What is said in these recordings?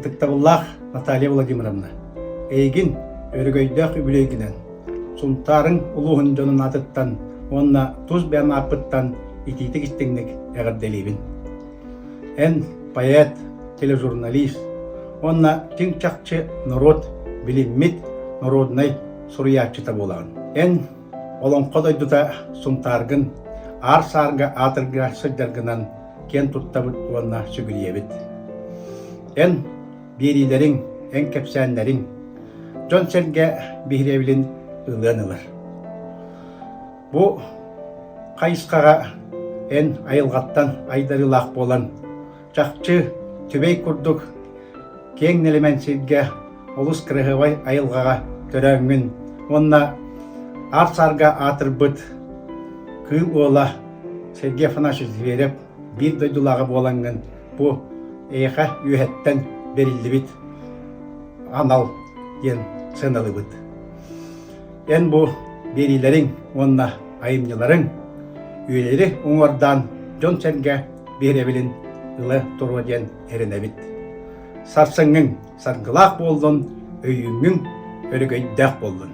Ытыктабыллаах Наталья Владимировна, эйигин өрөгөйдөөх үбүлүөйгүнэн, Сунтаарыҥ улууһун дьонун аатыттан уонна тус бэйэм ааппыттан итиитик-истиҥник эҕэрдэлиибин. Эн поэт, тележурналист уонна чиҥ-чахчы норуот билиммит норуодунай суруйааччыта буолаҕын. Эн Олоҥхо дойдута Сунтааргын аар-саарга аатырга сылдьаргынан киэн туттабыт уонна сүгүрүйэбит. Эн биэриилэриҥ, эн кэпсээннэриҥ дьон-сэргэ биһирэбилин ылыан ылар. Бу хайысхаҕа эн айылҕаттан айдарыылаах буолан, чахчы Түбэй курдук киэҥ нэлэмэн сиргэ олус кыраһыабай айылҕаҕа төрөөҥҥүн уонна аар-саарга аатырбыт Кыыл Уола Сергей Афанасьевич Зверев биир дойдулааҕа буолаҥҥын бу эйиэхэ үөһэттэн бэриллибит анал диэн сыаналыыбыт. Эн бу биэриилэриҥ уонна айымньыларыҥ үйэлэри уҥуордаан дьон-сэргэ биһирэбилин ыла туруо диэн эрэнэбит. Сарсыҥҥыҥ саргылаах буоллун, өйүүҥҥүҥ өрөгөйдөөх буоллун.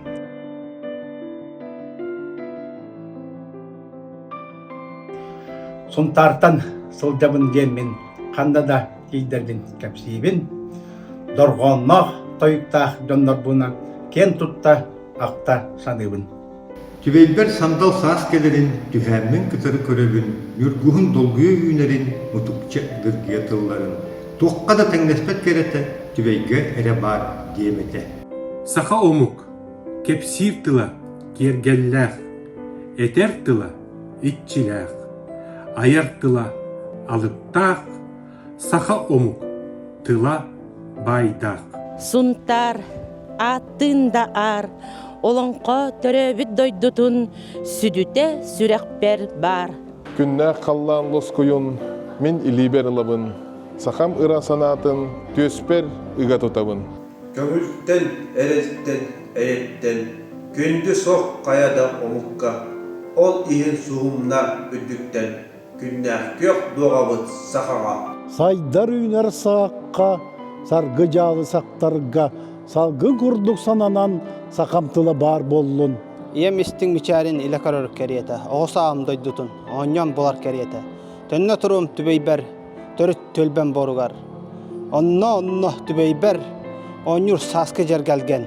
Сунтаартан сылдьабын диэммин ханна да тиийдэрбин кэпсиибин. Дорҕоонноох тойуктаах дьоннорбунан киэн тутта ахта саныыбын. Түбэйбэр сандал саас кэлэрин түһээммин кытары көрөбүн, ньургуһун долгуйа үүнэрин, мутукча дыргыйа тылларын. Туохха да тэҥнэспэт кэрэтэ Түбэйгэ эрэ баар диэм этэ. Саха омук кэпсиир тыла киэргэллээх, этэр тыла иччилээх, айар тыла алыптаах, саха омук тыла баайдаах. Сунтаар, ааттыын да аар, олоҥхо төрөөбүт дойдутун сүдүтэ сүрэхпэр баар. Күннээх халлаан лоскуйун мин илиибэр ылабын, сахам ыра санаатын түөспэр ыга тутабын. Көҥүлтэн, эрэлтэн, эйэттэн күндү суох хайа да омукка, ол иһин суһумна үрдүктэн күннээх күөх дуоҕабыт сахаҕа. Сайдар-үүнэр саҕахха, саргы дьаалы сахтарга салгын курдук сананан сахам тыла баар буоллун. Ийэм истиҥ мичээрин илэ көрөр кэриэтэ, оҕо сааһым дойдутун оонньоон булар кэриэтэ. Төннө туруом түбэйбэр, төрүт түөлбэм боругар. Онно-онно түбэйбэр оонньуур сааскы дьэргэлгэн.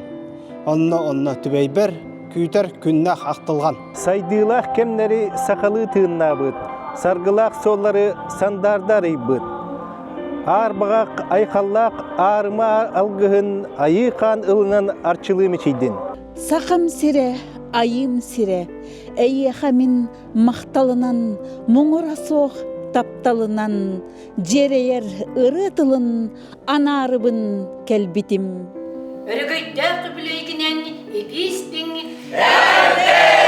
Онно-онно түбэйбэр күүтэр күннээх ахтылҕан. Сайдыылаах кэмнэри сахалыы тыыннаабыт, саргылаах суоллары сандаарда арыйбыт. Аар баҕах айхаллаах аарыма алгыһын айыы хаан ылынан арчылыы мичийдин. Сахам сирэ, айыым сирэ, эйиэхэ мин махталынан, муҥура суох тапталынан дьиэрэйэр ырыа тылын анаарыбын кэлбитим. Өрөгөйдөөх үбүлүөйгүнэн итии-истиҥ эҕэрдэ!